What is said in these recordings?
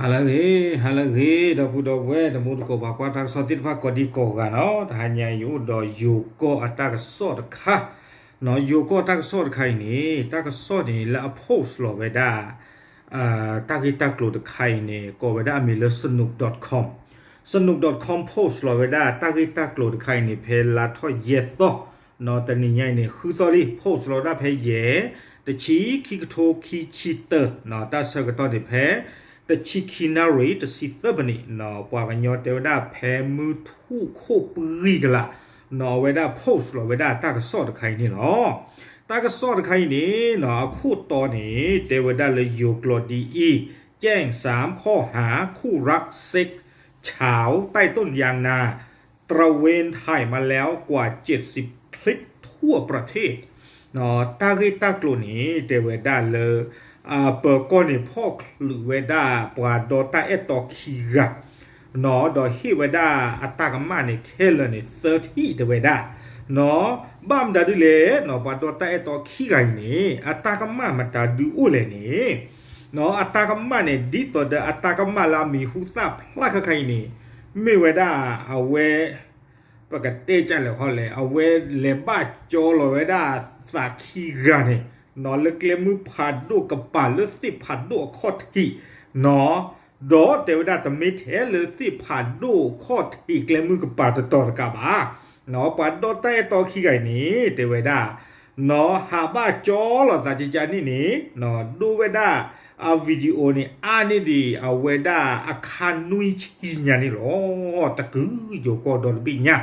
ဟါလၢအဂ့ၤ, ဟါလၢအဂ့ၤ ဒီပုၢ်ဒီဝဲၢ် တံၤသကိးပှၤကွၢ်တၢ်ကစီၣ်သ့ၣ်တဖၣ်ကိးဒံကိးဂၤနီၤ, တဟါညါယအိၣ်ဒီးယိၤကီၢ်အတၢ်ကစီၣ်တခါ, ယိၤကီၢ်တၢ်ကစီၣ်တခါအံၤန့ၣ် တၢ်ကစီၣ်န့ၣ်လၢအ post လီၤဝဲဒၣ် တၢ်ဂ့ၢ်တၢ်ကျိၤတခါအံၤန့ၣ် ကိးဝဲဒၣ်အမံၤလၢ snoop dot com, snoop dot com post လီၤဝဲဒၣ် တၢ်ဂ့ၢ်တၢ်ကျိၤတခါအံၤန့ၣ် ဖဲလါထီၣ်ယဲၢ်သီ, နီၤ တနံၤညါအံၤန့ၣ် ဃုသီလံ post လီၤဝဲဒၣ်ဖဲယဲၢ်, တဆံ ခံကထိခံဆံတၢ, နီၤ တၢ်ဆၢကတီၢ်န့ၣ်ဖဲ တဆံခံနၣ်ရံၣ် တဆံသၢမံးနံး, နီၤ ပှၤကညီတဲဝဲဒၣ် ဖဲမုၢ်ထူၣ်ခိၣ်ပှံၤကလး, နီၤ အဝဲဒၣ် post လီၤဝဲဒၣ်တၢ်ကစီၣ်တခါအံၤန့ၣ်လီၤ. တၢ်ကစီၣ်တခါအံၤန့ၣ် နီၤ အခိၣ်တီန့ၣ် တဲဝဲဒၣ်လၢယိၤကျိာ်ဒ်အံၤ, แจ้งสามข้อหาคู่รักเซ็กชาวใต้ต้นยางนา ตระเวนถ่ายมาแล้วกว่าเจ็ดสิบคลิปทั่วประเทศ, နီၤ တၢ်ဂ့ၢ်တၢ်ကျိၤန့ၣ် တဲဝဲဒၣ်လၢ ပၢၤကီၢ်န့ၣ် ဖီၣ်ချုးဝဲဒၣ် ပှၤဒီတၢ်အဲၣ်တီခံဂၤ, နီၤ ဒီးဟ့ၣ်ဝဲဒၣ်အတၢ်ကမၣ်န့ၣ် ခဲလၢာ်န့ၣ် သၢထံၣ် တဲဝဲဒၣ်, နီၤ ဘၣ်မတၤဒ်လဲၣ်, နီၤ ပှၤဒီတၢ်အဲၣ်တီခံဂၤအံၤန့ၣ် အတၢ်ကမၣ်မတၤဒုအိၣ်လဲၣ်န့ၣ်, နီၤ အတၢ်ကမၣ်န့ၣ် ဒ်သိးဒီးအတၢ်ကမၣ်လၢအမံၤဟူသၣ်ဖျါဃၣ်ဃၣ်အံၤန့ၣ် မ့ၢ်ဝဲဒၣ်အဝဲ ပကတဲကလဲာ်ခီလဲၣ်, အဝဲလဲၤဘၣ်ကၠီလီၤဝဲဒၣ်သးခံဂၤန့ၣ်, နီၤ လၢကျဲမုၢ်ဖးဒိၣ်ကပၤလၢသ့ၣ်ဖးဒိၣ်အခီၣ်ထံး, နီၤ ဒီးတဲဝဲဒၣ်တမ့ၢ်ထဲလၢသ့ၣ်ဖးဒိၣ်အခီၣ်ထံးကျဲမုၢ်ကပၤတတီၤတကးဘၣ်, နီၤ ပှၤဒီတၢ်အဲၣ်တီခံဂၤအံၤန့ၣ် တဲဝဲဒၣ် နီၤ ဟးဘၣ်ကၠီလီၤသးကကန့ၣ်န့ၣ်, နီၤ ဒိဝဲဒၣ်အ video န့ၣ် အါန့ၢ်ဒံးအဝဲဒၣ်အခါနွံဆံညါန့ၣ်လီၤ. တကုၤယိၤကီၢ်ဒီတဘ့ၣ်ညါ,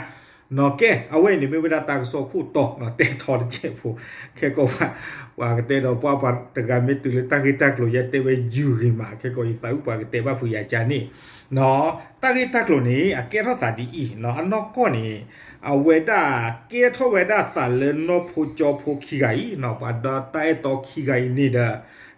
နီၤ ကဲ အဝဲအံၤန့ၣ်မ့ၢ်ဝဲဒၣ်တၢ်ကစီၣ်ခိၣ်တီ နီၤ တဲထီတကဲးဖိ, ခဲကီး ပှၤကတဲဒီးပှၤပှၤတဂၤမ့ၢ်တုၤလၢတၢ်ဂ့ၢ်တၢ်ကျိၤ ယဲတဲဝဲယုၢ်ဂ့ၤမး, ခဲကီးယသးအုၣ်ပှၤကတဲဘၣ်ဖုးယၤကန့ၣ်, နီၤ တၢ်ဂ့ၢ်တၢ်ကျိၤန့ၣ် အကဲထီၣ်သးဒ်အံၤ, နီၤ အနီၢ်ကီၢ်န့ၣ် အဝဲဒၣ်ကဲထီၣ်ဝဲဒၣ်သးလၢနီၢ်ဖိကၠီဖိခံဂၤအံၤ, နီၤ ပှၤဒီတၢ်အဲၣ်တီခံဂၤအံၤန့ၣ်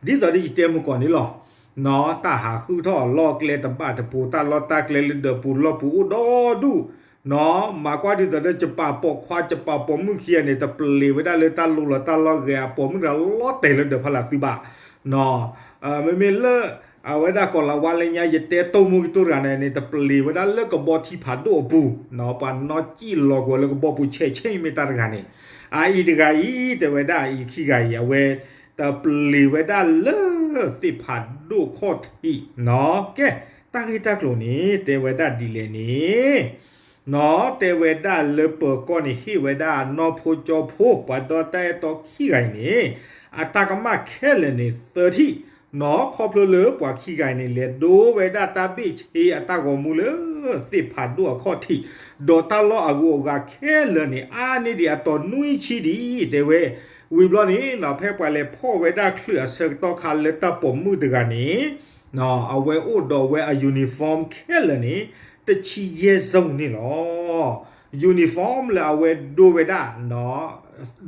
ဒီး ဒ်သိးဒီးယတဲမုၢ်ကီၢ်န့ၣ်လီၤ, နီၤ တၢ်ဟးဃုထီၣ်အလီၢ်ကျဲတဘၣ်တပူၤ, တၢ်လီၢ်တၢ်ကျဲလၢဒၢးပူၤလီၢ်ပူၤအိၣ်ဒီဒူၣ်, နီၤ မၤကွၢ်ဒ်သိးဒီး ကပာ်ပိာ်ခွါ ကပာ်ပိာ်မုၣ်ခံဂၤန့ၣ် တပျ့ၤဝဲဒၣ်လၢတၢ်လီၢ်လီၤတၢ်လီၢ်ဂဲၤ အပိာ်မုၣ်တဂၤလီၤတဲာ်လၢဒၢးဖီလာ်သုဘၣ်, နီၤ မ့မ့ၢ်လၢ အဝဲဒၣ်ကီၤလၤဝါလၢညါ ယတဲတိၢ်မူကတိၢ်တဂၤန့ၣ်န့ၣ် တပျ့ၤဝဲဒၣ်လၢကဘီထံဖးဒိၣ်အပူၤ, နီၤ ပှၤနီၣ်စံၣ်လီၤကွံာ်လၢကဘီပူၤဆဲးဆဲးမ့ၢ်တၢ်တဂၤန့ၣ်, အအံၤတဂၤအံၤ တဲဝဲဒၣ်အံၤခံဂၤအံၤ အဝဲ တပျ့ၤဝဲဒၣ်လၢ သ့ၣ်ဖးဒိၣ်ခီၣ်ထံး, နီၤ ကဲ တၢ်ဂ့ၢ်တၢ်ကျိၤန့ၣ် တဲဝဲဒၣ်ဒ်လဲၣ်န့ၣ် နီၤ တဲဝဲဒၣ်လၢပၢၤကီၢ်န့ၣ် ဟ့ၣ်ဝဲဒၣ်နီၢ်ဖိကၠီဖိ ပှၤဒီတၢ်အဲၣ်တီခံဂၤအံၤန့ၣ် အတၢ်ကမၣ်ခဲလၢာ်န့ၣ် သၢထံၣ်, နီၤ ခီဖျိလၢပှၤခံဂၤအံၤန့ၣ် လဲၤဒိဝဲဒၣ်တၢ်ဘ့ၣ်ဆ့အတၢ်ဂီၤမူလၢ သ့ၣ်ဖးဒိၣ်အခီၣ်ထံး, ဒီးတၢ်လီၢ်အဂုၤအဂၤခဲလၢာ်န့ၣ် အါန့ၢ်ဒံးအတီၤနွံဆံဒံး တဲဝဲ, ဝံၤဘျီန့ၣ် နီၤ ဖဲပှၤလဲၤဖီၣ်ဝဲဒၣ်ချုးအဆၢကတီၢ်ခါလၢတၢ်ပိာ်မုၣ်တဂၤန့ၣ် နီၤ အဝဲအိၣ်ဒီးဝဲအ uniform ခဲလၢာ်န့ၣ် တဆံယဲၢ်စိန့ၣ်လီၤ. uniform လၢအဝဲဒိဝဲဒၣ်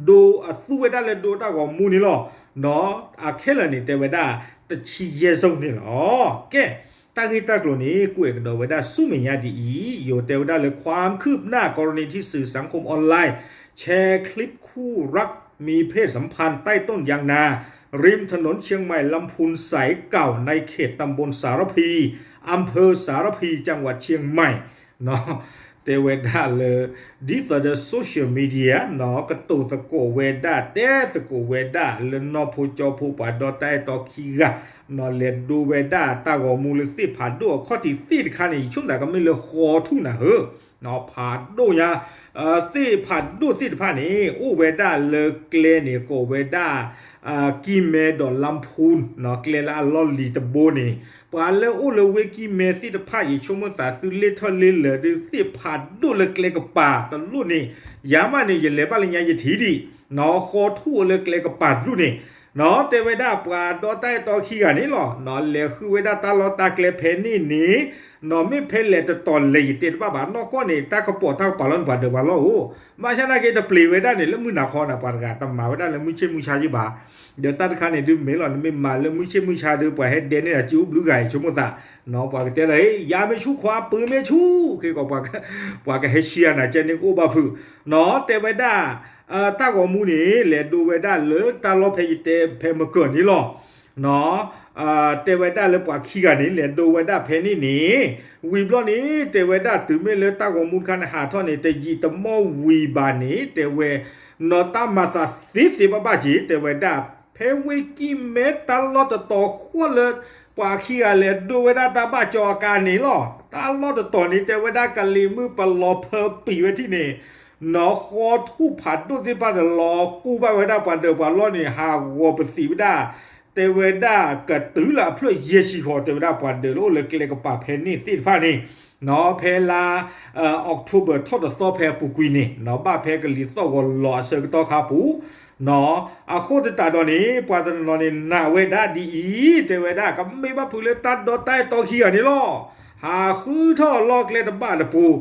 ဒိ အသူဝဲဒၣ်လၢဒိတၢ်ဂီၤမူန့ၣ်လီၤ. နီၤ အခဲလၢာ်န့ၣ် တဲဝဲဒၣ် တဆံယဲၢ်စိန့ၣ်လီၤ. ကဲ တၢ်ဂ့ၢ်တၢ်ကျိၤန့ၣ် ကွဲးကဒီးဝဲဒၣ်ဆူမဲာ်ညါဒ်အံၤ, ယိၤတဲဝဲဒၣ်လၢ ความคืบหน้ากรณีที่สื่อสังคมออนไลน์แชร์คลิปคู่รักมีเพศสัมพันธ์ใต้ต้นยางนา ริมถนนเชียงใหม่ลำพูนสายเก่าในเขตตำบลสารภี อำเภอสารภี จังหวัดเชียงใหม่ နီၤ တဲဝဲဒၣ်လၢ ဒ်သိးဒီး social media နီၤ ကတိၤသကိးဝဲဒၣ် တဲသကိးဝဲဒၣ်လၢနီၢ်ဖိကၠီဖိပှၤဒီတၢ်အဲၣ်တီခံဂၤ နီၤ လဲၤဒိဝဲဒၣ်တၢ်ဂီၤမူလၢသ့ၣ်ဖးဒိၣ်အခီၣ်ထံးသ့ၣ်တခါန့ၣ် ယဆိကမိၣ်ကမ့ၢ်လၢဃီထူၣ်နၤဧၢ နီၤ ဖးဒိၣ်ညါ သ့ၣ်ဖးဒိၣ်သ့ၣ်တဖၣ်န့ၣ် အိၣ်ဝဲဒၣ်လၢကျဲန့ၣ် ကိးဝဲဒၣ် ကံၢ်မဲဒီးလါဖူ နီၤ ကျဲလၢအလီၢ်လံၤတဘိန့ၣ် ပှၤလၢအိၣ်လၢဝ့ၢ်ကံၢ်မဲသ့ၣ်တဖၣ် ယဆိကမိၣ်သးသုလ့ၣ်ထီၣ်လ့ၣ်လၢာ်ဒီး သ့ၣ်ဖးဒိၣ်လၢကျဲကပၤတလိၣ်န့ၣ် ယၤမးန့ၣ် ယလဲၤဘၣ်လၢညါယထံၣ်ဒံး နီၤ ဃီထူၣ်အိၣ်လၢကျဲကပၤတလိၣ်န့ၣ် နီၤ တဲဝဲဒၣ်ပှၤဒီတၢ်အဲၣ်တီခံဂၤန့ၣ်လီၤ နီၤ လဲၤဃုဝဲဒၣ်တၢ်လီၢ်တၢ်ကျဲဖဲန့ၣ်န့ၣ် နီၤ မ့ၢ်ဖဲလဲၣ်တတီၤလဲၣ်ယတဲတဘၣ်ဘၣ် နီၢ်ကီၢ်န့ၣ် တၢ်ကပိာ်တၢ်ကပၤလီၤန့ၣ် ပှၤဒၢးပှၤလီၢ်အိၣ် ဘၣ်ဆၣ်နာ်က့တပျ့ၤဝဲဒၣ်န့ၣ် လၢမုၢ်နၤခီန့ၣ် ပှၤတဂၤ တမၤဝဲဒၣ်လၢမုၢ်ဆ့ၣ်မုၢ်ဆါယံၢ်ဘၣ် ဒီးတၢ်တခါန့ၣ်ဒုးမ့ၢ်လီၤ နမ့ၢ်မၤလၢမုၢ်ဆ့ၣ်မုၢ်ဆါဒီး ပှၤဟဲဒဲန့ၢ်ဒၣ်စုအိၣ်ဘျုးဂၤအံၤ ဆိကမိၣ်သး နီၤ ပှၤကတဲလၢ ဟ့ ယၤမ့ၢ်ဆူခွါ ပုၢ်မ့ၢ်ဆူ ခဲကီး ပှၤကဟဲဆံးအနၤကဲန့ၣ်ကအိၣ်ဘၣ်ဖုး နီၤ တဲဝဲဒၣ် တၢ်ဂီၤမူန့ၣ် လဲၤဒိဝဲဒၣ်လၢတၢ်လီၢ်ဖဲယတဲဖဲမကၢၢ်န့ၣ်လီၤ နီၤ တဲဝဲဒၣ်လၢပှၤခံဂၤန့ၣ် လဲၤဒိဝဲဒၣ်ဖဲန့ၣ်န့ၣ်, ဝံၤဘျီန့ၣ် တဲဝဲဒၣ်တုၤမ့ၢ်လၢတၢ်ဂီၤမူတခါန့ၣ် ဟးထီၣ်န့ၣ် တယံာ်တမီၢ်ဝံၤဘၣ်န့ၣ် တဲဝဲ နီၢ်တၢ်မၤသးသ့သ့ဘၣ်ဘၣ်က့ၤ တဲဝဲဒၣ် ဖဲဝ့ၢ်ကံၢ်မဲတၢ်လီၢ်တတီၤဃီလၢ ပှၤခံဂၤလဲၤဒိဝဲဒၣ်တၢ်ဘၣ်ကၠီအကါန့ၣ်လီၤ. တၢ်လီၢ်တတီၤန့ၣ် တဲဝဲဒၣ်ကလံၤမုၢ်ပလီၤဖၢပံာ်ဝဲထံၣ်န့ၣ် နီၢ်ဃီထူၣ်ဖးဒိၣ်သ့ၣ်တဖၣ်န့ၣ် လီၤကူၣ်ဘၣ်ဝဲဒၣ်ပှၤဒၢးပှၤလီၢ်န့ၣ် ဟးဂီၤပသံးဝဲဒၣ် တဲဝဲဒၣ်ကတုၤလၢအဖျၢၣ်ယဲၢ်ဆံဃီ တဲဝဲဒၣ်ပှၤဒၢးလၢအိၣ်လၢကျဲကပၤဖဲန့ၣ်သ့ၣ်တဖၣ်န့ၣ် နီၢ်ဖဲလါ October ထီၣ်တသီဖဲအပူၤကွံာ်န့ၣ် နီၢ်ဘၣ်ဖဲကလံၤသီၣ်ဂီၤလီၤအဆၢကတီၢ်ခါပူၤ နီၢ် အဃိသတးဒီးန့ၣ် ပှၤတနီၤနီၤန့ၣ်နာ်ဝဲဒၣ်ဒ်အံၤ တဲဝဲဒၣ် ကမ့ၢ်ဘၣ်ဖုးလၢတၢ်ဒီတၢ်အဲၣ်တီခံဂၤန့ၣ်လီၤ. ဟးဃုထီၣ်အလီၢ်ကျဲတဘၣ်တပူၤ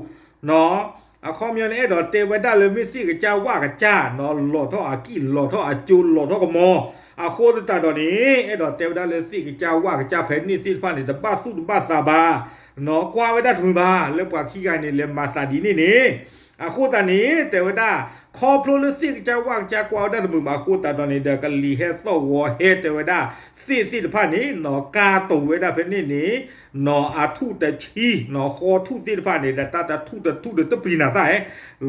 နီၢ် အခီပညီန့ၣ် အဲၣ်ဒိးတဲဝဲဒၣ်လၢမ့ၢ်သ့ၣ်ကစၢ်ဝၣ်ကစၢ် နီၢ် လီၤထီၣ်အကံၣ် လီၤထီၣ်အကၠိ လီၤထီၣ်ကမီၤ အဃိသတးဒီးန့ၣ် အဲၣ်ဒိးတဲဝဲဒၣ်လၢသ့ၣ်ကစၢ်ဝၣ်ကစၢ်ဖဲန့ၣ်သ့ၣ်တဖၣ်န့ၣ် တဘၣ်သူၣ်တဘၣ်သးဘၣ် နီၢ် ကွၢ်ဝဲဒၣ်တမုာ်ဘၣ် လၢပှၤခံဂၤန့ၣ် လဲၤမၤသးဒ်န့ၣ်န့ၣ် အဃိသတးန့ၣ် တဲဝဲဒၣ် ခီဖျိလၢသ့ၣ်ကစၢ်ဝၣ်ကစၢ်ကွၢ်ဝဲဒၣ်တမုာ်ဘၣ်အဃိသတးဒီးန့ၣ်ဒီး ကလံၤဟဲသီၣ်ဂီၤဟဲတဲဝဲဒၣ် သ့ၣ်သ့ၣ်တဖၣ်န့ၣ် နီၢ် ကါတိၤဝဲဒၣ်ဖဲန့ၣ်န့ၣ် နီၢ် အထူၣ်တဆံ နီၢ် ဃီထူၣ်သ့ၣ်တဖၣ်န့ၣ်ဒီး တၢ်တထူၣ်တထူၣ်ဒီးတပျံၤနၤသၣ်ဧဲ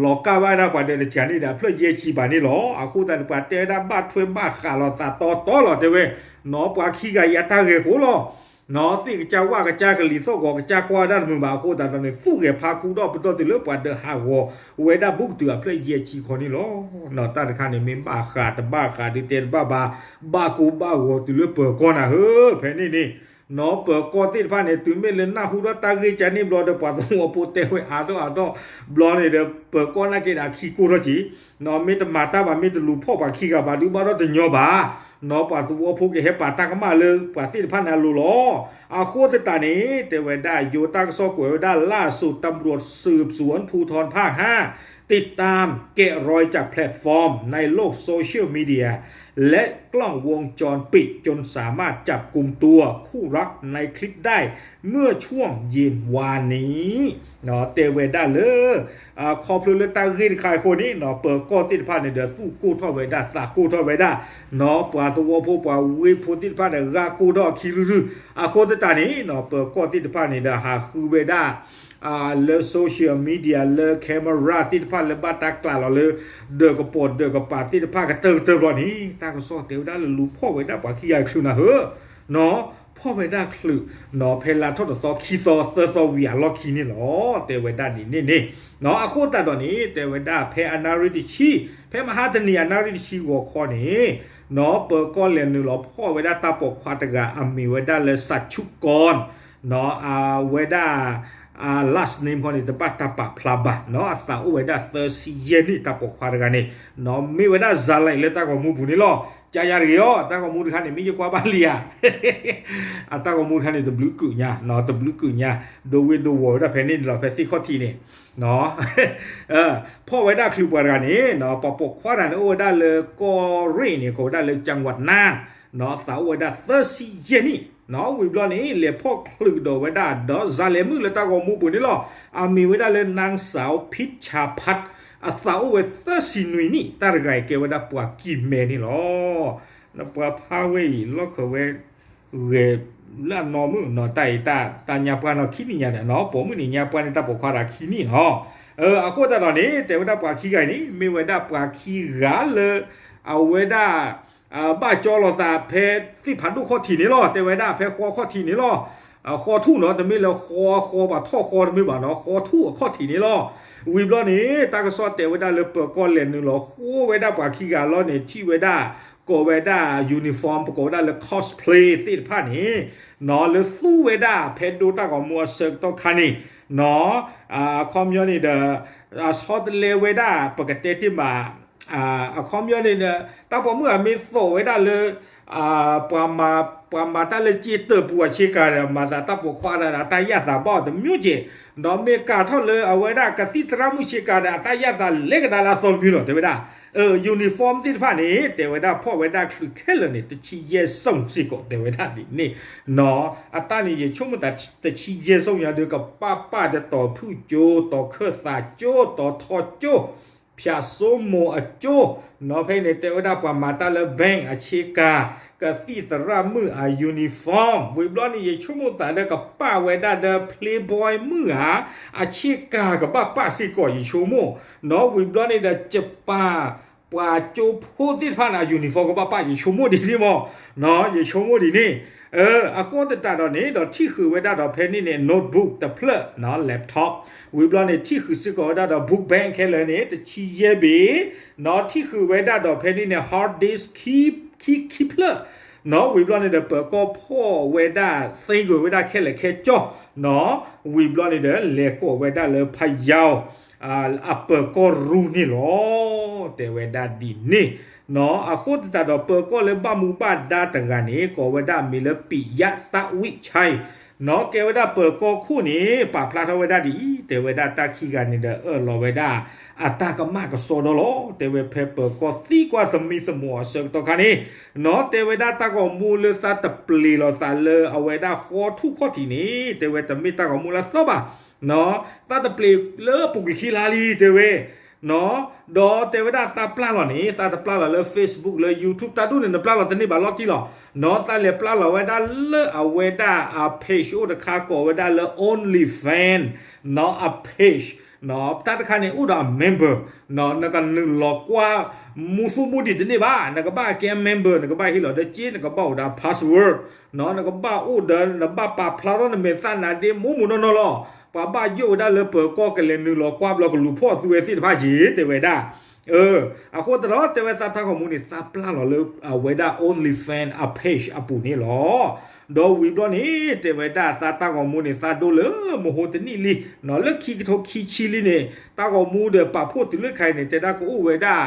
လီၤကါဘၣ်ဝဲဒၣ်ပှၤဒၢးတစှၤန့ၣ်ဒီး အဖျၢၣ်ယဲၢ်ဆံဘၣ်န့ၣ်လီၤ. အဃိသတးန့ၣ် ပှၤတဲဝဲဒၣ်ဘၣ်ထွဲဘၣ်ဃးလီၤသးတီတီလီၤ တဲဝဲ နီၢ် ပှၤခံဂၤယၤတၢ်ဂဲၤဃိလီၤ နီၢ် သ့ၣ်ကစၢ်ဝၣ်ကစၢ်ကလံၤသီၣ်ဂီၤကစၢ်ကွၢ်ဝဲဒၣ်တမုာ်ဘၣ်အဃိသတးဒီးန့ၣ် သူၣ်ဂဲၤဖးခူဒီးပတီၢ်တုၤလၢပှၤဒၢးဟးဂီၤဝဲဒၣ်ဘူးကတုၤအဖျၢၣ်ယဲၢ်ဆံဃီန့ၣ်လီၤ. နီၢ် တၢ်တခါန့ၣ် မ့ၢ်ဘၣ်ဃးတဘၣ်ဃးဒုးတဲတဘၣ်ဘၣ် ဘၣ်ကိၢ်ဘၣ်ဂီၤတုၤလၢပၢၤကီၢ်နၤဧၢ ဖဲန့ၣ်န့ၣ် နီၢ် ပၢၤကီၢ်သ့ၣ်တဖၣ်န့ၣ် တုၤမ့ၢ်လၢနၢ်ဟူထီၣ်တၢ်ဂ့ၢ်ကန့ၣ်ဘျီဒီး ပှၤသဝီဖိတဲဝဲအါထီၣ်အါထီၣ် ဘျီန့ၣ်ဒီး ပၢၤကီၢ်နာ်က့ဒီးအခံကိၢ်ထီၣ်က့ၤ နီၢ် မ့ၢ်တမၤတၢ်ဘၣ် မ့ၢ်တလူၤဖီၣ်ပှၤခံဂၤဘၣ်ဒုးဘၣ်ထီၣ်တညီဘၣ် နီၢ် ပှၤသဝီဖိကဟဲပာ်တၢ်ကမၣ်လၢ ပှၤသ့ၣ်တဖၣ်န့ၣ်အလိၤလီၤ. အဃိသတးန့ၣ် တဲဝဲဒၣ် ယိၤတၢ်ကစီၣ်ကွဲးဝဲဒၣ် ล่าสุดตำรวจสืบสวนภูธรภาคห้า ติดตามแกะรอยจากแพลตฟอร์มในโลกโซเชียลมีเดีย และกล้องวงจรปิดจนสามารถจับกุมตัวคู่รักในคลิปได้เมื่อช่วงเย็นวานนี้ တဲဝဲဒၣ်လၢ ခီဖျိလၢတၢ်ဂ့ၢ်တခါအံၤအဃိန့ၣ် နီၢ် ပၢၤကီၢ်သ့ၣ်တဖၣ်န့ၣ်ဒီး သူၣ်ကိၢ်ထီၣ်ဝဲဒၣ် သးကိၢ်ထီၣ်ဝဲဒၣ် နီၢ် ပှၤသဝီဖိပှၤဝ့ၢ်ဖိသ့ၣ်တဖၣ်န့ၣ် ဂာ်ကိၢ်ထီၣ်အခံရုၢ်ရုၢ် အဃိသတးန့ၣ် နီၢ် ပၢၤကီၢ်သ့ၣ်တဖၣ်န့ၣ်ဒီး ဟးဃုဝဲဒၣ် လၢ social media လၢ camera သ့ၣ်တဖၣ်လၢဘၣ်တၢ်ကျးလီၤလၢ ဒၢးကပိာ်ဒၢးကပၤသ့ၣ်တဖၣ်ကတၢၢ်ကတၢၢ်ဘျီန့ၣ် တၢ်ကစီၣ်တဲဝဲဒၣ်လၢလူၤဖီၣ်ဝဲဒၣ်ပှၤခံဂၤချုးနၤဧၢ နီၢ် ဖီၣ်ဝဲဒၣ်ချုး နီၢ် ဖဲလါထီၣ်တသီခံသီသၢသီဝံၤအလီၢ်ခံန့ၣ်လီၤ တဲဝဲဒၣ်ဒ်န့ၣ်န့ၣ် နီၢ် အဃိသတးဒီးန့ၣ် တဲဝဲဒၣ်ဖဲအနၣ်ရံၣ်တဆံ ဖဲမဟါတနံၤအနၣ်ရံၣ်တဆံဂီၤခီန့ၣ် နီၢ် ပၢၤကီၢ်လဲၤနုာ်လီၤဖီၣ်ဝဲဒၣ်တၢ်ပိာ်ခွါတဂၤ အမံၤဝဲဒၣ်လၢ စးဆူၣ်ကီၢ် နီၢ် အဝဲဒၣ် last name ခီန့ၣ် တဘၣ်တၢ်ပာ်ဖျါဘၣ် နီၢ် အသးအိၣ်ဝဲဒၣ်သၢဆံယဲၢ်နံၣ် တၢ်ပိာ်ခွါတဂၤန့ၣ် နီၢ် မ့ၢ်ဝဲဒၣ် ဇာတ်လမ်း လၢတၢ်ဂီၤမူပူၤန့ၣ်လီၤ. ကယၤတဂ့ၤအီၤ တၢ်ဂီၤမူတခါန့ၣ် မ့ၢ်ယကွၢ်ဘၣ်လံဧါ အတၢ်ဂီၤမူတခါန့ၣ် တဘျုးကုာ်ညါ နီၢ် တဘျုးကုာ်ညါ ဒိဝ့ၢ်ဒိဝီၤဝဲဒၣ်ဖဲန့ၣ်န့ၣ်လီၤ ဖဲသ့ၣ်ခီၣ်ထံးန့ၣ် ဖီၣ်ဝဲဒၣ်ချုးပှၤတဂၤန့ၣ် နီၢ် ပှၤပိာ်ခွါတဂၤန့ၣ် အိၣ်ဝဲဒၣ်လၢကီၢ်ရ့ၣ်န့ၣ် ကိးဝဲဒၣ်လၢ จังหวัดน่าน နီၢ် အသးအိၣ်ဝဲဒၣ်သၢဆံယဲၢ်နံၣ် နီၢ် ဝံၤဘျီန့ၣ် လဲၤဖီၣ်ချုးကဒီးဝဲဒၣ်ဒီး ဇာတ်လမ်း လၢတၢ်ဂီၤမူပူၤန့ၣ်လီၤ. အမံၤဝဲဒၣ်လၢ นางสาว พิชชาภัทร အသးအိၣ်ဝဲသၢဆံနွံနံၣ် တၢ်တဂၤအံၤကဲဝဲဒၣ်ပှၤကံၢ်မဲန့ၣ်လီၤ. ပှၤဖးဝဲအံၤ လီၢ်ခၢးဝဲ ဂဲၤလၢအနီၢ်မုၣ် နီၢ် တၢ်အံၤ တၢ်ညါပှၢ်နီၢ်ခံနံၣ်ညါဒီး နီၢ် ပိာ်မုၣ်န့ၣ် ညါပှၢ်န့ၣ် တၢ်ပိာ်ခွါတဂၤခံနံၣ်နီၢ် အဃိသတးဒီးန့ၣ် တဲဝဲဒၣ်ပှၤခံဂၤအံၤန့ၣ် မ့ၢ်ဝဲဒၣ်ပှၤခံဂၤလၢ အဝဲဒၣ် ဘၣ်ကၠီလိာ်သးဖဲသ့ၣ်ဖးဒိၣ်ခီၣ်ထံးန့ၣ်လီၤ. တဲဝဲဒၣ်ဖဲဃီခီၣ်ထံးန့ၣ်လီၤ. ဃီထူၣ်နီၢ် တမ့ၢ်လၢဃီဃီပှၤထီၣ်ဃီတမ့ၢ်ဘၣ်နီၢ် ဃီထူၣ်အခီၣ်ထံးန့ၣ်လီၤ. ဝံၤဘျီန့ၣ် တၢ်ကစီၣ်တဲဝဲဒၣ်လၢပၢၤကီၢ်လဲၤနုာ်လီၤဃိဝဲဒၣ်ပှၤခံဂၤလီၤန့ၣ် ထံၣ်ဝဲဒၣ် ကိးဝဲဒၣ် uniform ပကိးဝဲဒၣ်လၢ cosplay သ့ၣ်တဖၣ်န့ၣ် နီၢ် လၢသူဝဲဒၣ်ဖဲဒိတၢ်ဂီၤမူအဆၢကတီၢ်ခါန့ၣ် နီၢ် အခီပညီန့ၣ်ဒီး ဆီတလဲဝဲဒၣ် ပကတဲတ့ၢ်မး အခီပညီန့ၣ်ဒီး တၢ်ပိာ်မုၣ်အမ့ၢ်သိးဝဲဒၣ်လၢ ပှၤမၤတၢ်လၢစ့တၢးပူၤအဆ့ကၤဒီး မၤသးတၢ်ပိာ်ခွါဒီး အတၢ်ယၣ်သးဘၣ်အီၤတမျိုးကဲး ဒီးမ့ၢ်ကၤထီၣ်လၢအဝဲဒၣ်ကသံၣ်သရၣ်မုၣ်ဆ့ကၤဒီး အတၢ်ယၣ်သးလဲၤကဒါလၢအသီတမံၤလီၤ တဲဝဲဒၣ် uniform သ့ၣ်တဖၣ်န့ၣ် တဲဝဲဒၣ်ဖီၣ်ဝဲဒၣ်ချုးခဲလၢာ်န့ၣ် တဆံယဲၢ်စိၣ်စ့ၢ်ကီး တဲဝဲဒၣ်ဒ်န့ၣ်နီၢ် အတၢ်န့ၣ်ယဆိကမိၣ်သး တဆံယဲၢ်စိၣ်ညါဒီး ကပၣ်ပၣ်ဒီးတီၤဖုၣ်ကၠိ တီၤခၢၣ်သးကၠိ တီၤထီကၠိ ဖၠးစိမိၤအကၠိ နီၢ် ဖဲန့ၣ်တဲဝဲဒၣ်ပှၤမၤတၢ်လၢ bank အဆ့ကၤ ကသံၣ်သရၣ်မုၣ်အ uniform ဝံၤဘျီန့ၣ် ယဆိကမိၣ်သးဒီးကပာ်ဝဲဒၣ်ဒီး Playboy မုၣ်ဧါ, အဆ့ကၤကဘၣ်ပာ်စ့ၢ်ကီး ယဆိကမိၣ်, နီၢ်ဝံၤဘျီန့ၣ်ဒီး ယပၢ် ပှၤကၠိဖိသ့ၣ်တဖၣ်န့ၣ် အ uniform ကဘၣ်ပာ် ယဆိကမိၣ်ဒ်န့ၣ်မး, ယဆိကမိၣ်ဒ်န့ၣ်, အဃိသတးဒီးန့ၣ် ဒီးထံၣ်ဃုာ်ဝဲဒၣ်ဒီးဖဲန့ၣ်န့ၣ် notebook တဖျၢၣ်, laptop, ဝံၤဘျီန့ၣ် ထံၣ်ဃုာ်စ့ၢ်ကီးဝဲဒၣ်ဒီး book bag ခဲလၢာ်န့ၣ် တဆံယဲၢ်ဘ့ၣ်, နီၢ်ထံၣ်ဃုာ်ဝဲဒၣ်ဒီးဖဲန့ၣ်န့ၣ် hard disk ခံဖျၢၣ်, နီၢ်ဝံၤဘျီန့ၣ်ဒီး ပၢၤကီၢ်ဖီၣ်ဝဲဒၣ် သ့ဂၢၢ်ဝဲဒၣ်ခဲလၢာ်ခဲဆ့, နီၢ်ဝံၤဘျီန့ၣ်ဒီး လဲၤကိးဝဲဒၣ်လၢဖယၢၣ် အပၢၤကီၢ်ရူန့ၣ်လီၤ, တဲဝဲဒၣ်ဒ်န့ၣ်, နီၢ်အဃိသတးဒီး ပၢၤကီၢ်လၢဘၣ်မူဘၣ်ဒါတဂၤန့ၣ် ကိးဝဲဒၣ်မ့ၢ်လၢ ပံးယၣ်တၣ်ဝံၣ်ဆဲး, နီၢ်ကဲဝဲဒၣ်ပၢၤကီၢ်ခိၣ်န့ၣ် ပာ်ဖျါထီၣ်ဝဲဒၣ်ဒ်အံၤ, တဲဝဲဒၣ်တၢ်ခံဂၤန့ၣ်ဒီး အၢၣ်လီၤဝဲဒၣ် အတၢ်ကမၣ်ကစီဒီလီၤ, တဲဝဲဖဲပၢၤကီၢ်သံကွၢ်သမံသမိးအဆၢကတီၢ်ခါန့ၣ်, နီၢ်တဲဝဲဒၣ်တၢ်ဂီၤမူလၢသးတပျ့ၤလီၤသးလၢအဝဲဒၣ်ဃီထူၣ်ခီၣ်ထံးန့ၣ် တဲဝဲတမ့ၢ်တၢ်ဂီၤမူလၢအသီဘၣ်, နီၢ်သးတပျ့ၤလၢပူၤကွံာ်ခံလါလံ တဲဝဲ, နီၢ်ဒီးတဲဝဲဒၣ်သးပျၢ်လီၤန့ၣ် သးတပျၢ်လီၤလၢ Facebook လၢ YouTube တၢ်ဒူၣ်န့ၣ် နပျၢ်လီၤတန့ၢ်ဘၣ်လီၤတံၢ်လီၤ, နီၢ်သးလဲၤပျၢ်လီၤဝဲဒၣ်လၢအဝဲဒၣ်အ page အိၣ်တခါ ကိးဝဲဒၣ်လၢ OnlyFans, နီၢ်အ page, နီၢ်တၢ်တခါန့ၣ်အိၣ်ဒီးအ member, နီၢ်နကနုာ်လီၤကွၢ် မူသူၣ်မူဒံးတန့ၢ်ဘၣ်, နကဘၣ်ကဲ member နကဘၣ်ဟ့ၣ်လီၤဒီးက့ နကဘၣ်အိၣ်ဒီး password, နီၢ်နကဘၣ်အိၣ်ဒီး နဘၣ်ပာ်ဖျါထီၣ်နမဲာ်သၣ်နါဒ့ မိၢ်မိၢ်နီၢ်နီၢ်လီၤ, ပှၤဘၣ်ယိၣ်ဝဲဒၣ်လၢပၢၤကီၢ်ကလဲၤနုာ်လီၤကွၢ်ဘျီကလူၤဖီၣ်သုဝဲသ့ၣ်တဖၣ်က့ၤ တဲဝဲဒၣ် အဃိသတးဒီးတဲဝဲသးတၢ်ဂီၤမူန့ၣ် သးပျၢ်လီၤလၢအဝဲဒၣ် OnlyFans အ page အပူၤန့ၣ်လီၤ, ဒီးဝံၤဘျီန့ၣ် တဲဝဲဒၣ်သးတၢ်ဂီၤမူန့ၣ် သးဒိလၢမဟိတနံၣ်လံ, နီၢ်လၢခံကထိခံဆံလံန့ၣ် တၢ်ဂီၤမူဒီးပာ်ဖှိၣ်တုၤလၢခါအံၤန့ၣ် တဲဒၣ်ကအိၣ်ဝဲဒၣ်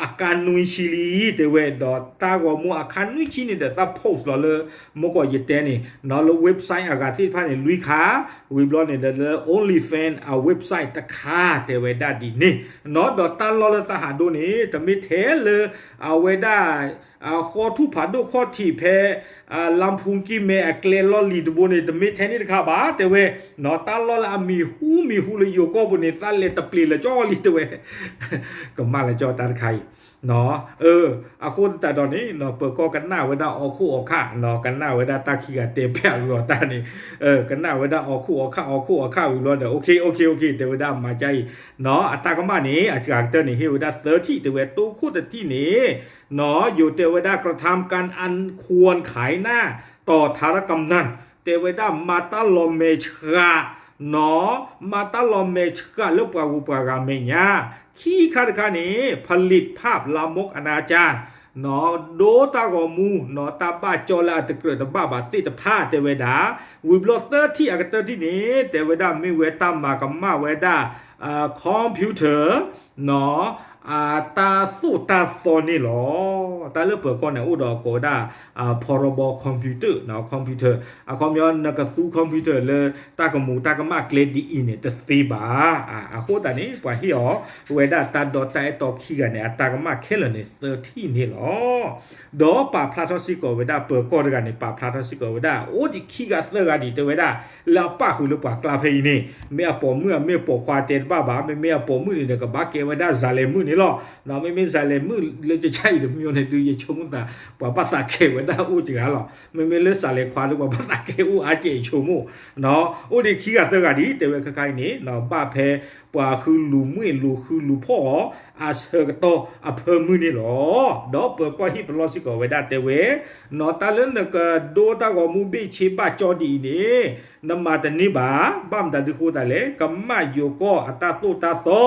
အကါနွံဆံလံ, တဲဝဲ ဒီးတၢ်ဂီၤမူအခါနွံဆံန့ၣ်ဒီး သး post လီၤလၢ မ့ၢ်ကီးယတဲန့ၣ် နီၢ်လၢ website အဂၤသ့ၣ်တဖၣ်န့ၣ် လွံၢ်ခါ, ဝံၤဘျီန့ၣ်ဒီးလၢ OnlyFans အ website တခါ တဲဝဲဒၣ်ဒ်န့ၣ်, နီၢ်ဒီးတၢ်လီၢ်လၢသးဟးဒိန့ၣ် တမ့ၢ်ထဲလၢ အဝဲဒၣ် ဃီထူၣ်ဖးဒိၣ်ခီၣ်ထံးဖဲ လါဖူကံမဲအကျဲလီၢ်လံၤတဘိန့ၣ် တမ့ၢ်ထဲန့ၣ်တခါဘၣ် တဲဝဲ, နီၢ်တၢ်လီၢ်လၢအမံၤဟူမံၤဟူလၢယိၤကီၢ်ပူၤန့ၣ် သးလဲၤတပျ့ၤလၢကၠီလံ တဲဝဲ, ကမၣ်လၢကၠီတၢ်တခါအံၤ အဃိသတးဒီးန့ၣ် ပၢၤကီၢ်ကနၣ်ဝဲဒၣ်အီၣ်ခိၣ်အီၣ်ခၣ်, ကနၣ်ဝဲဒၣ်တၢ်ခံဂၤတဲပျးဝံၤအီၤတၢ်န့ၣ်, ကနၣ်ဝဲဒၣ်အီၣ်ခိၣ်အီၣ်ခၣ် အီၣ်ခိၣ်အီၣ်ခၣ်ဝံၤဘျီဒီး okay okay okay တဲဝဲဒၣ်မၤကါအံၤ, အတၢ်ကမၣ်န့ၣ် အစှၤကတၢၢ်န့ၣ် ဟ့ၣ်ဝဲဒၣ်သၢထံၣ် တဲဝဲတိခိၣ်တထံၣ်န့ၣ်, နီၢ်ယိၤတဲဝဲဒၣ် กระทำการอันควรขายหน้าต่อธารกำนัน တဲဝဲဒၣ်မၤတၢ်လီၤမဲာ်ဆှး နီၢ် မၤတၢ်လီၤမဲာ်ဆှးလၢပှၤဂုၤပှၤဂၤမဲာ်ညါ, ခံခါတခါန့ၣ် ผลิตภาพลามกอนาจาร နီၢ်ဒိတၢ်ဂီၤမူ နီၢ်တၢ်ဘၣ်ကၠီလၢအတကြၢးတဘၣ်ဘၣ်သ့ၣ်တဖၣ် တဲဝဲဒၣ်, ဝံၤဘျီသၢထံၣ်အကတၢၢ်ထံၣ်န့ၣ် တဲဝဲဒၣ်မ့ၢ်ဝဲတၢ်မၤကမၣ်ဝဲဒၣ် computer နီၢ် အတၢ်သိၣ်တၢ်သီန့ၣ်လီၤ. တၢ်လၢပၢၤကီၢ်န့ၣ် အိၣ်ဒီးကိးဝဲဒၣ် พรบ computer, computer အခီပညီ နကသူ computer လၢတၢ်ကမူးတၢ်ကမၣ်ကျဲဒ်အံၤန့ၣ် တသ့ဘၣ်. အဃိသတးန့ၣ် ပှၤဟ့ၣ်အီၤဝဲဒၣ်တၢ်ဒီတၢ်အဲၣ်တီခံဂၤန့ၣ် အတၢ်ကမၣ်ခဲလၢာ်န့ၣ် သၢထံၣ်န့ၣ်လီၤ. ဒီးပာ်ဖျါထီၣ်စ့ၢ်ကီးဝဲဒၣ် ပၢၤကီၢ်တဂၤန့ၣ် ပာ်ဖျါထီၣ်စ့ၢ်ကီးဝဲဒၣ် အိၣ်ဒံးခံဂၤသၢဂၤဒံး တဲဝဲဒၣ် လၢအပၣ်ဃုာ်လၢပှၤကျါဖဲအံၤန့ၣ် မ့ၢ်အပိာ်မုၣ်ဧါ မ့ၢ်ပိာ်ခွါတဲတဘၣ်ဘၣ်, မ့မ့ၢ်အပိာ်မုၣ်န့ၣ်ဒီး ကဘၣ်ကဲဝဲဒၣ်စၤလဲၤမုၣ်န့ၣ်လီၤ. မ့မ့ၢ်စၤလဲၤမုၣ်လၢကစၢ်အံၤတမံၤန့ၣ် ဒုးယဆိကမိၣ်သး ပှၤဘၣ်သးကဲဝဲဒၣ်အိၣ်စှၤလီၤ. မ့မ့ၢ်လၢစၤလဲၤခွါဒီး ပှၤဘၣ်သးကဲအိၣ်အါကဲအံၤဆိကမိၣ်, အိၣ်ဒံးခံဂၤသၢဂၤဒံး တဲဝဲခဲခါအံၤန့ၣ် ဘၣ်ဖဲပှၤဃုလူၤမုၣ်လူၤဃုလူၤဖီၣ်အီၤ အဆၢကတီၢ်အဖၢမုၢ်န့ၣ်လီၤ. ဒီးပၢၤကီၢ်ဟ့ၣ်ပလီၢ်စ့ၢ်ကီးဝဲဒၣ်တဲဝဲ နီၢ်တၢ်လၢနကဒိတၢ်ဂီၤမူဘ့ၣ်ဆ့ဘၣ်ကၠီဒ်အံၤန့ၣ် နမၤတန့ၢ်ဘၣ်. ဘၣ်မတၤဒုးဃိသးလဲၣ်, ကမၣ်ယိၤကီၢ်အတၢ်သိၣ်တၢ်သီ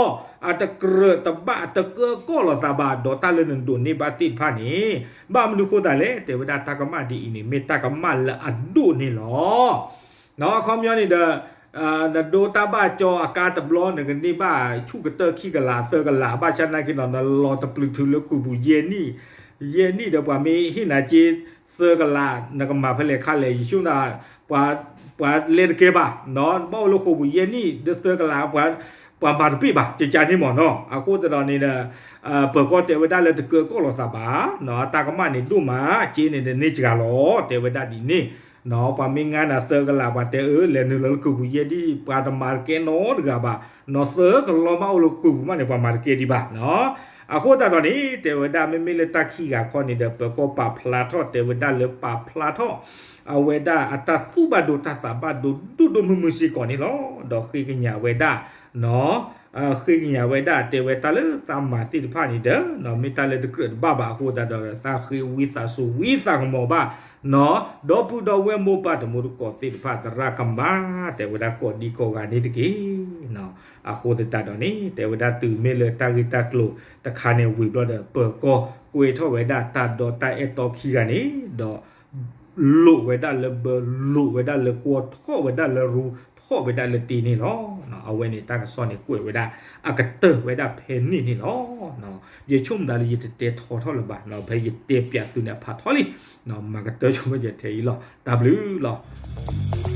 အတကြၢးတဘၣ် အတကၢကီၢ်လိာ်သးဘၣ် ဒီးတၢ်လၢနဒိးန့ၢ်ဘၣ်သ့ၣ်တဖၣ်န့ၣ် ဘၣ်မနုၤဃိသးလဲၣ်, တဲဝဲဒၣ်တၢ်ကမၣ်ဒ်အံၤန့ၣ် မ့ၢ်တၢ်ကမၣ်လၢအဒိၣ်န့ၣ်လီၤ. အခီပညီန့ၣ်ဒီး နဒိတၢ်ဘၣ်ကၠီအကါတဘျီ နကန့ၢ်ဘၣ်ဆူၣ်ကတၢၢ်ခံကလးသၢကလး ဘၣ်ဆၣ်နာ်က့နီၤ နလီၤတပျုာ်ထုးလၢကုၢ်ပူၤယဲၢ်နံၣ်, ယဲၢ်နံၣ်ဒီးပှၤမ့ၢ်ဟ့ၣ်နၤက့ သၢကလး နကမၤဖဲလဲၣ်ခါလဲၣ် ယဆိကမိၣ် ပှၤလဲၤတကဲဘၣ်, ဘၣ်အိၣ်လၢဃိာ်ပူၤယဲၢ်နံၣ် ဒီးသၢကလး ပှၤမၤတပ့ၢ်ဘၣ် ကကန့ၣ်မ့ၢ်နီၤ. အဃိသတးဒီးန့ၣ်ဒီး ပၢၤကီၢ်တဲဝဲဒၣ်လၢတကၢကီၢ်လိာ်သးဘၣ်, တၢ်ကမၣ်န့ၣ်ဒိၣ်မး က့န့ၣ်ဒီးန့ၢ်စှၤလီၤ တဲဝဲဒၣ်ဒ်န့ၣ်. ပှၤမ့ၢ်ငါနၤသၢကလး ပှၤတဲအၢ လဲၤနုာ်လီၤလၢကုၢ်ပူၤယဲၢ်နံၣ် ပှၤတမၤတကဲနီတဂၤဘၣ်, နီၤသၢကလီၤမးအိၣ်လၢကုၢ်ပူၤမးန့ၣ် ပှၤမၤတကဲဒံးဘၣ်နီၤ. အဃိသတးဒီးန့ၣ် တဲဝဲဒၣ် မ့မ့ၢ်လၢတၢ်ခံဂၤခီန့ၣ်ဒီး ပၢၤကီၢ်ပာ်ဖျါထီၣ် တဲဝဲဒၣ်လၢပာ်ဖျါထီၣ် အဝဲဒၣ်အတၢ်သူၣ်ဘၣ်ဒိတၢ်သးဘၣ်ဒိဒိၣ်ဒိၣ်မုၢ်မုၢ်စ့ၢ်ကီးန့ၣ်လီၤ. ဒီးဃ့ကညးဝဲဒၣ် ဃ့ကညးဝဲဒၣ် တဲဝဲတၢ်လၢသးမၤသ့ၣ်တဖၣ်န့ၣ်ဒီး မ့ၢ်တၢ်လၢတကြၢးတဘၣ်ဘၣ်အဃိသတးဒီး သးဃ့ဝံသးစူၤဝံသးကမီၤဘၣ် ဒီပုၢ်ဒီဝဲၢ်မိၢ်ပၢ်တံၤသကိးသ့ၣ်တဖၣ် သရၣ်ကမၤ တဲဝဲဒၣ်ကိးဒံကိးဂၤန့ၣ်တက့ၢ်. အဃိသတးဒီးန့ၣ် တဲဝဲဒၣ်တုၤမ့ၢ်လၢတၢ်ဂ့ၢ်တၢ်ကျိၤတခါန့ၣ်ဝံၤဘျီဒီး ပၢၤကီၢ်ကွဲးထီၣ်ဝဲဒၣ်တၢ်ဒီတၢ်အဲၣ်တီခံဂၤန့ၣ်ဒီး လိာ်ဝဲဒၣ်လၢဘၢ လိာ်ဝဲဒၣ်လၢကွီၢ် ထီၣ်ဝဲဒၣ်လၢရူ ထီၣ်ဝဲဒၣ်လၢတ့န့ၣ်လီၤ. အဝဲန့ၣ်တၢ်ကစီၣ်န့ၣ်ကွဲးဝဲဒၣ် အကတၢၢ်ဝဲဒၣ်ဖဲန့ၣ်န့ၣ်လီၤ. ယဆိကမိၣ်သးလၢယတတဲထီထီၣ်လၢၤဘၣ် ဖဲယတဲပၠးသုန့ၣ်အဖးထီလံ မၤကတၢၢ်ဆိဝဲယဲထဲအံၤလီၤ. တၢ်ဘျုးလီၤ.